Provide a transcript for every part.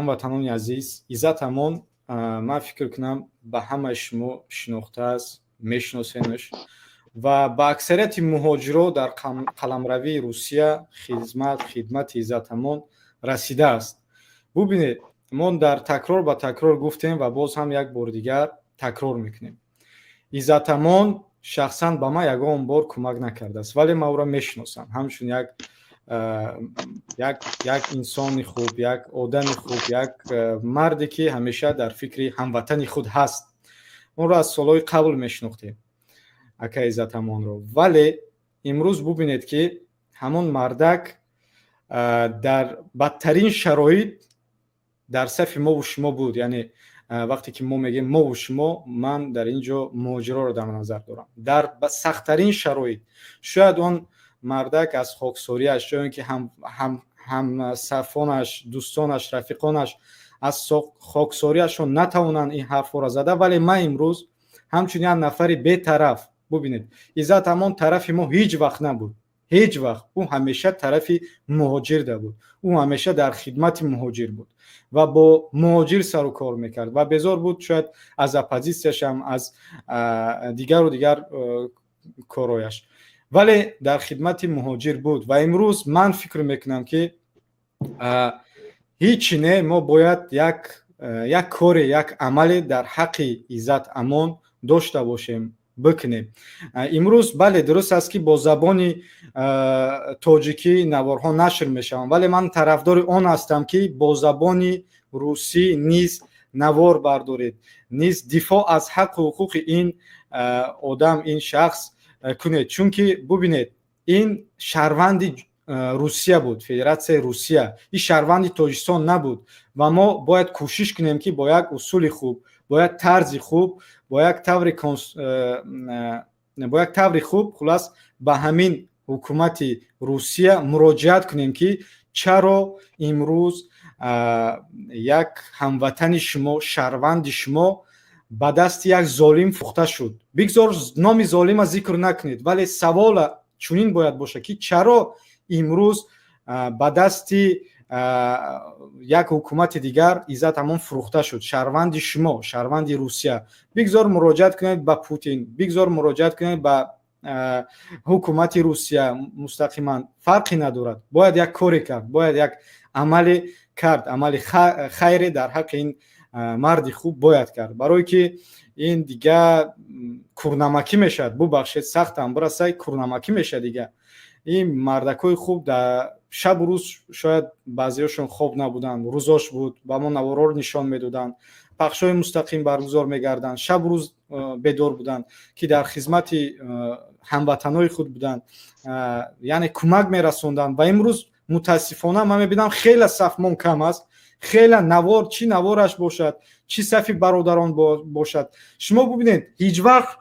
Ҳамватанони азиз, Иззат Амон, ман фикр кунам, ба ҳамаи шумо шинохтааст, мешиносенаш ва ба аксарияти муҳоҷиро дар қаламравии Русия хидмати Иззат Амон расидааст. Бубинед, мо дар такрор ба такрор гуфтем ва боз ҳам як бори дигар такрор мекунем: Иззат Амон шахсан ба ман ягон бор кӯмак накардааст, вале ман ӯро мешиносам ҳамчун як инсони хуб, як одами хуб, як марде, ки ҳамеша дар фикри ҳамватани худ ҳаст. Онро аз солҳои қабл мешинохтем, ака Иззат Амонро. Вале имрӯз бубинед, ки ҳамон мардак дар бадтарин шароит дар сафи мову шумо буд. Яъне вақте ки мо мегӯем мову шумо, ман дар ин ҷо муҳоҷироро дар назар дорам. Дар сахттарин шароит шояд он мардак аз хоксориаш ё ин ки ҳамсафонаш, дӯстонаш, рафиқонаш аз хоксориашон натавонанд ин ҳарфҳоро зада. Вале ман имрӯз ҳамчун як нафари бетараф, бубинед, Иззат Амон тарафи мо ҳеҷ вақт набуд, ҳеҷ вақт. Ӯ ҳамеша тарафи муҳоҷирда буд, ӯ ҳамеша дар хидмати муҳоҷир буд ва бо муҳоҷир сару кор мекард ва безор буд шояд аз оппозитсияшам, аз дигару дигар корҳояш, вале дар хидмати муҳоҷир буд. Ва имрӯз ман фикр мекунам, ки ҳичи не, мо бояд як коре, як амале дар ҳаққи Иззат Амон дошта бошем, бикунем. Имрӯз, бале, дуруст аст, ки бо забони тоҷикӣ наворҳо нашр мешаванд, вале ман тарафдори он ҳастам, ки бо забони русӣ низ навор бардоред, низ дифоъ аз ҳаққу ҳуқуқи ин одам, ин шахс кунед. Чунки бубинед, ин шаҳрванди Русия буд, Федератсияи Русия, ин шаҳрванди Тоҷикистон набуд. Ва мо бояд кӯшиш кунем, ки бо як усули хуб, бо як тарзи хуб, бо як таври хуб, хулас, ба ҳамин ҳукумати Русия муроҷиат кунем, ки чаро имрӯз як ҳамватани шумо, шаҳрванди шумо ба дасти як золим фурӯхта шуд. Бигзор номи золима зикр накунед, вале савола чунин бояд бошад, ки чаро имрӯз ба дасти як ҳукумати дигар Иззат Амон фурӯхта шуд, шаҳрванди шумо, шаҳрванди Русия. Бигзор муроҷиат кунед ба Путин, бигзор муроҷиат кунед ба ҳукумати Русия мустақиман, фарқе надорад. Бояд як коре кард, бояд як амале кард, амали хайре дар ҳаққи ин марди хуб бояд кард, барое ки ин дига курнамакӣ мешавад. Бубахшед, сахтам бирасай, курнамакӣ мешавад дига. Ин мардакҳои хуб дар шабу рӯз, шояд баъзеҳошон хоб набуданд, рӯзош буд, ба мо наворҳоро нишон медоданд, пахшҳои мустақим баргузор мегарданд, шабу рӯз бедор буданд, ки дар хизмати ҳамватанҳои худ буданд, яъне кӯмак мерасонданд. Ва имрӯз мутаассифона ман мебинам, хеле сафмон кам аст, хеле навор, чӣ навораш бошад, чӣ сафи бародарон бошад. Шумо бубинед, ҳеҷ вақт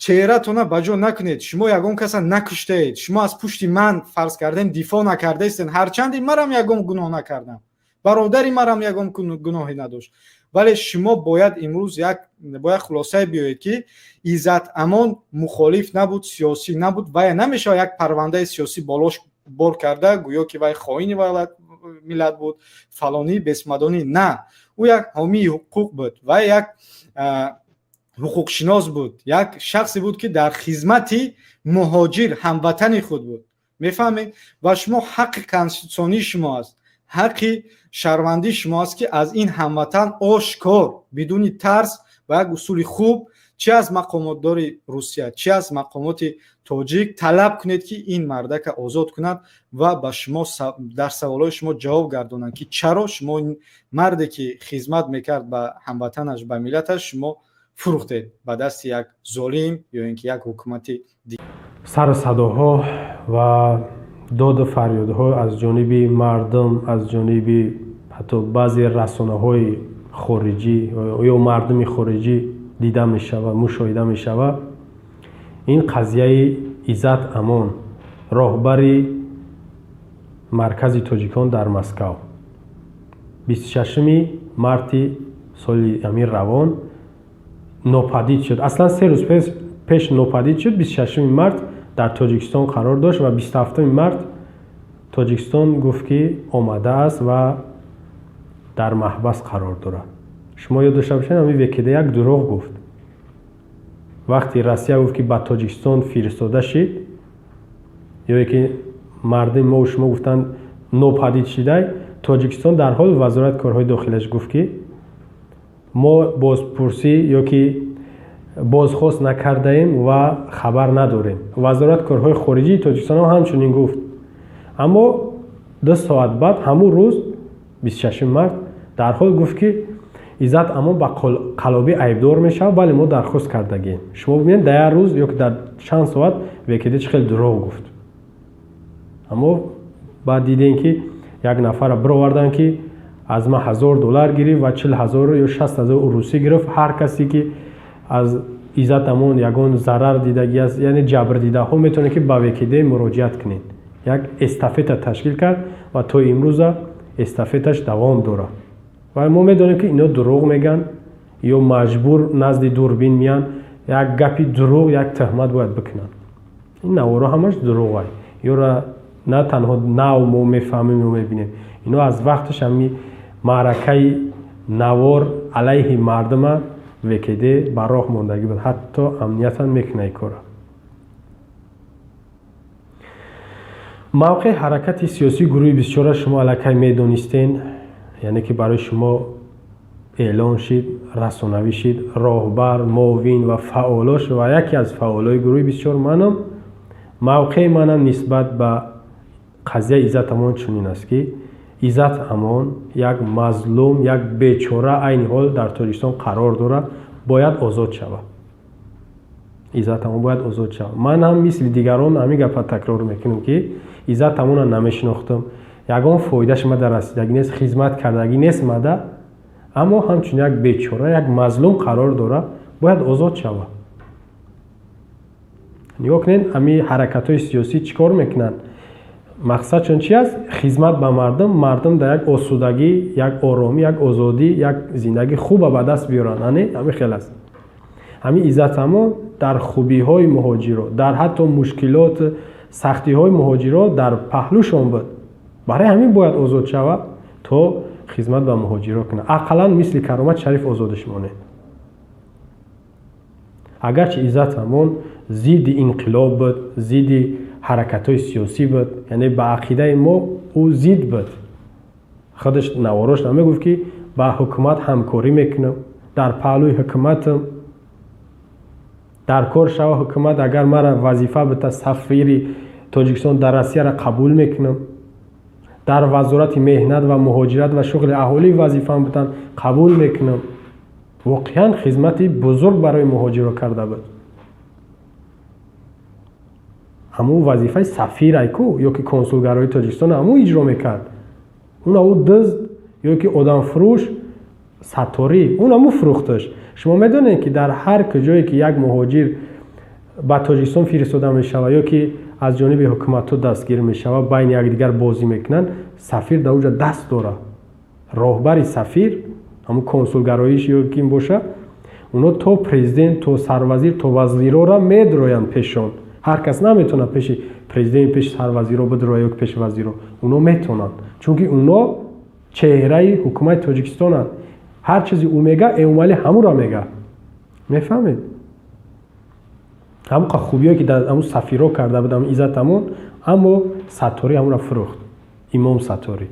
чеҳратона ба ҷо накунед. Шумо ягон каса накуштаед, шумо аз пушти ман, фарз кардем, дифоъ накардаистед. Ҳарчанде марам ягон гуноҳ накардам, бародари марам ягон гуноҳе надошт, вале шумо бояд имрӯз як бо як хулосае биёед, ки Иззат Амон мухолиф набуд, сиёсӣ набуд. Вая намешавад як парвандаи сиёсӣ болош бор карда, гӯё ки вай хоини миллат буд, фалонӣ бесмадонӣ. На, ӯ як ҳомии ҳуқуқ буд ва як ҳуқуқшинос буд, як шахсе буд, ки дар хизмати муҳоҷир, ҳамватани худ буд. Мефаҳмед? Ва шумо ҳаққи конститутсионии шумо аст, ҳаққи шаҳрвандии шумо аст, ки аз ин ҳамватан ошкор, бидуни тарс, ба як усули хуб, чӣ аз мақомотдори Русия, чӣ аз мақомоти тоҷик талаб кунед, ки ин мардака озод кунад ва ба шумо дар саволҳои шумо ҷавоб гардонанд, ки чаро шумо ин марде, ки хизмат мекард ба ҳамватанаш, ба миллаташ, шумо фурӯхтед ба дасти як золим ё ин ки як ҳукумати. Сару садоҳо ва доду фарёдҳо аз ҷониби мардум, аз ҷониби ҳатто баъзе расонаҳои хориҷӣ ё мардуми хориҷӣ дида мешавад, мушоҳида мешавад. Ин қазияи Иззат Амон, роҳбари Маркази тоҷикон дар Москав, 26 марти соли ҳамин равон нопадид шуд. Аслан 3 рӯз пеш нопадид шуд. 26 март дар Тоҷикистон қарор дошт ва 27 март Тоҷикистон гуфт, ки омадааст ва Дар маҳбас қарор дорад. Шумо ёд дошта бошед, ҳамин ВКД як дурӯғ гуфт. Вақте Россия гуфт, ки ба Тоҷикистон фиристода шид, ё ки мардуми мову шумо гуфтанд, нопадид шидай, Тоҷикистон дар ҳол Вазорати корҳои дохилаш гуфт, ки мо бозпурсӣ ё ки бозхост накардаем ва хабар надорем. Вазорати корҳои хориҷии Тоҷикистон ҳам ҳамчунин гуфт. Аммо 2 соат баъд, ҳамун рӯз, 26 март, дарҳол гуфт, ки Иззат Амон ба қаллобӣ айбдор мешавад, бале, мо дархост кардагем. Шумо бибинед, дар як рӯз ё ки дар чанд соат ВКД чӣ хел дурӯғ гуфт. Аммо баъд дидем, ки як нафарро бироварданд, ки аз ман 1000 доллар гирифт ва 40 000 ё 60 000 урусӣ гирифт. Ҳар касе ки аз Иззат Амон ягон зарар дидагӣ аст, яъне ҷабрдидаҳо, метавонед, ки ба ВКД муроҷиат кунед. Як эстафета ташкил кард ва то имрӯза эстафеташ давом дорад. Ва мо медонем, ки ино дурӯғ мегӯянд ё маҷбур назди дурбин меянд, як гапи дурӯғ, як тӯҳмат бояд бикунанд. Ин наворо ҳамаш дурӯғ. Ёра на танҳо нав мо мефаҳмем ё мебинем, ино аз вақташ ҳами маъракаи навор алайҳи мардума ВКД ба роҳ мондагӣ буд. Ҳатто амниятам мекуна ин кора. Мавқеи ҳаракати сиёсии гурӯҳи 24-ра шумо аллакай медонистен, яъне ки барои шумо эълон шид, расонавӣ шид. Роҳбар, муовин ва фаъолош ва яке аз фаъолои гурӯҳи 24 манам. Мавқеи манам нисбат ба қазияи Иззат Амон чунин аст, ки Иззат Амон як мазлум, як бечора айни ҳол дар Тоҷикистон қарор дорад, бояд озод шавад. Иззат Амон бояд озод шавад. Ман ҳам мисли дигарон ҳамин гапа такрор мекунам, ки Иззат Амонро намешинохтам, ягон фоидаш мада расидагӣ нест, хизмат кардагӣ нест мада, аммо ҳамчун як бечора, як мазлум қарор дорад, бояд озод шавад. Нигоҳ кунед, ҳамин ҳаракатҳои сиёсӣ чӣ кор мекунанд? Мақсадшон чи аст? Хизмат ба мардум, мардум дар як осудагӣ, як оромӣ, як озодӣ, як зиндагии хуба ба даст биёранд. Ане ҳамин хел аст. Ҳамин Иззат Амон дар хубиҳои муҳоҷиро, дар ҳатто мушкилот, сахтиҳои муҳоҷиро дар паҳлӯшон буд. Барои ҳамин бояд озод шавад, то хизмат ба муҳоҷиро кунад. Ақаллан мисли Каромат Шариф озодаш монед. Агарчи Иззат Амон зидди инқилоб буд, зидди ҳаракатҳои сиёсӣ буд, яъне ба ақидаи мо ӯ зид буд. Худаш наворош намегуфт, ки ба ҳукумат ҳамкорӣ мекунам, дар паҳлӯи ҳукуматам, дар кор шава ҳукумат, агар мара вазифа бита, сафири Тоҷикистон дар Россияро қабул мекунам, дар Вазорати меҳнат ва муҳоҷират ва шуғли аҳолӣ вазифаам битан, қабул мекунам. Воқеан хизмати бузург барои муҳоҷиро карда буд. Ҳамун вазифаи сафирай ку ё ки консулгарои Тоҷикистон ҳамун иҷро мекард. Уна ӯ дузд ё ки одамфурӯш Сатторӣ, он ҳамун фурӯхташ. Шумо медонед, ки дар ҳар куҷое ки як муҳоҷир ба Тоҷикистон фиристода мешавад ё ки аз ҷониби ҳукуматҳо дастгир мешавад, байни якдигар бозӣ мекунанд, сафир дар уҷа даст дорад. Роҳбари сафир, ҳамун консулгароиш ё ким боша, оно то президент, то сарвазир, то вазирора медроянд пешон. Ҳар кас наметавонад пеши президент, пеши сарвазиро бидрояд ё пеши вазиро. Оно метавонанд, чунки оно чеҳраи ҳукумати Тоҷикистонанд. Ҳар чизи ӯ мега, Эмомалӣ ҳамуро мега. Мефаҳмед, ҳамон хубиҳое ки дар ҳамун сафиро карда буд ҳамун Иззат Амон, аммо Сатторӣ ҳамонро фурӯхт, Имом Сатторӣ.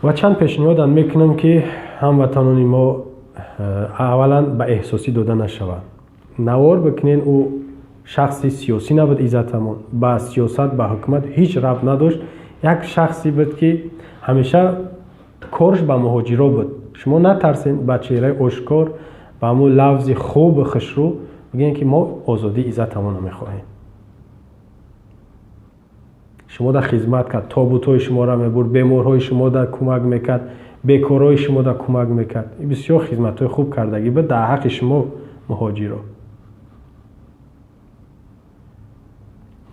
Ва чанд пешниҳодам мекунам, ки ҳамватанони мо аввалан ба эҳсосӣ дода нашаванд. Навор бикунен, ӯ шахси сиёсӣ набуд. Иззат Амон ба сиёсат, ба ҳукумат ҳеҷ рабт надошт. Як шахсе буд, ки ҳамеша корш ба муҳоҷиро буд. Шумо натарсен, ба чеҳраи ошкор, ба ҳамун лафзи хубу хушрӯ бигӯем, ки мо озодии Иззат Амонро мехоҳем. Шумо дар хизмат кард, тобутҳои шуморо мебурд, беморҳои шумо дар кӯмак мекард, бекорҳои шумо дар кӯмак мекард. Бисёр хизматҳои хуб кардагӣ буд дар ҳаққи шумо, муҳоҷиро.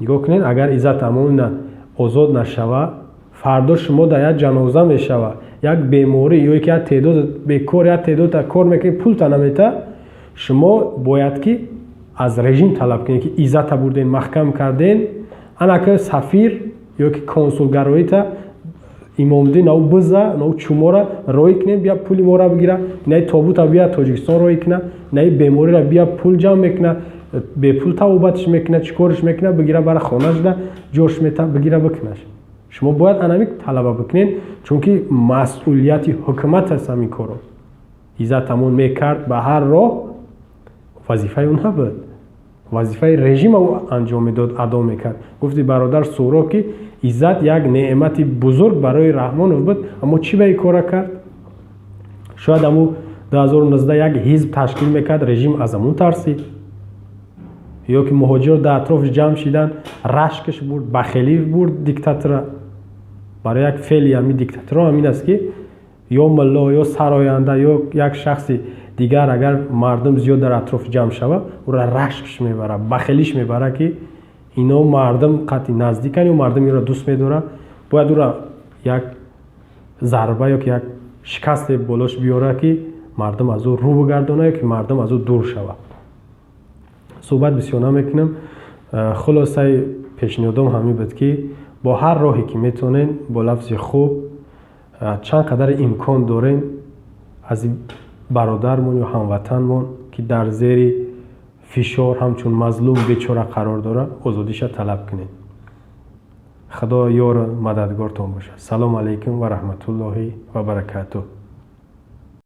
Нигоҳ кунед, агар Иззат Амон озод нашава, фардо шумо дар як ҷаноза мешава, як беморӣ ё ки як теъдод бекор, як теъдод кор мекунед, пулта намета, шумо бояд ки аз режим талаб кунед, ки Иззата бурден, маҳкам карден, анака сафир ё ки консулгароита. Имомдин ау биза, нау чумора роӣ кунем, бия пули мора бигира, инаи тобута бия Тоҷикистон роӣ куна, инаи бемориро бия пул ҷамъ мекуна, бепул табобатш мекуна, чӣ корш мекуна, бигира бара хонашда ҷош мета, бигира бикунаш. Шумо бояд анами талаба бикунед, чунки масъулияти ҳукумат аст ҳамин коро. Иззат ҳамон мекард ба ҳар роҳ, вазифаи ӯ набуд, вазифаи режима ӯ анҷом медод, адо мекард. Гуфти бародар Суҳроб, ки Иззат як неъмати бузург барои Раҳмонов буд, аммо чӣ ба ин кора кард? Шояд аму 2019 як ҳизб ташкил мекард, режим аз амун тарсид, ё ки муҳоҷирот дар атрофш ҷамъ шидан, рашкаш бурд, бахелӣ бурд диктатора. Барои як феъли ҳамин диктаторо ҳамин аст, ки ё мулло, ё сароянда, ё як шахси дигар, агар мардум зиёд дар атроф ҷамъ шава, ӯра рашкш мебарад, бахелиш мебарад, ки ино мардум қатъи наздикан ё мардум инро дӯст медорад, бояд ӯра як зарба ё ки як шикасте болош биёрад, ки мардум аз ӯ рӯ бигардонад ё ки мардум аз ӯ дур шавад. Суҳбат бисёр намекунам. Хулосаи пешниҳодом ҳамин буд, ки бо ҳар роҳе ки метавонед, бо лафзи хуб, чанд қадаре имкон дорем, аз бародармон ё ҳамватанмон, ки дар зери фишор ҳамчун мазлум, бечора қарор дорад, озодиша талаб кунед. Худо ёру мададгортон бошад. Салому алайкум ва раҳматуллоҳи ва баракатуҳ.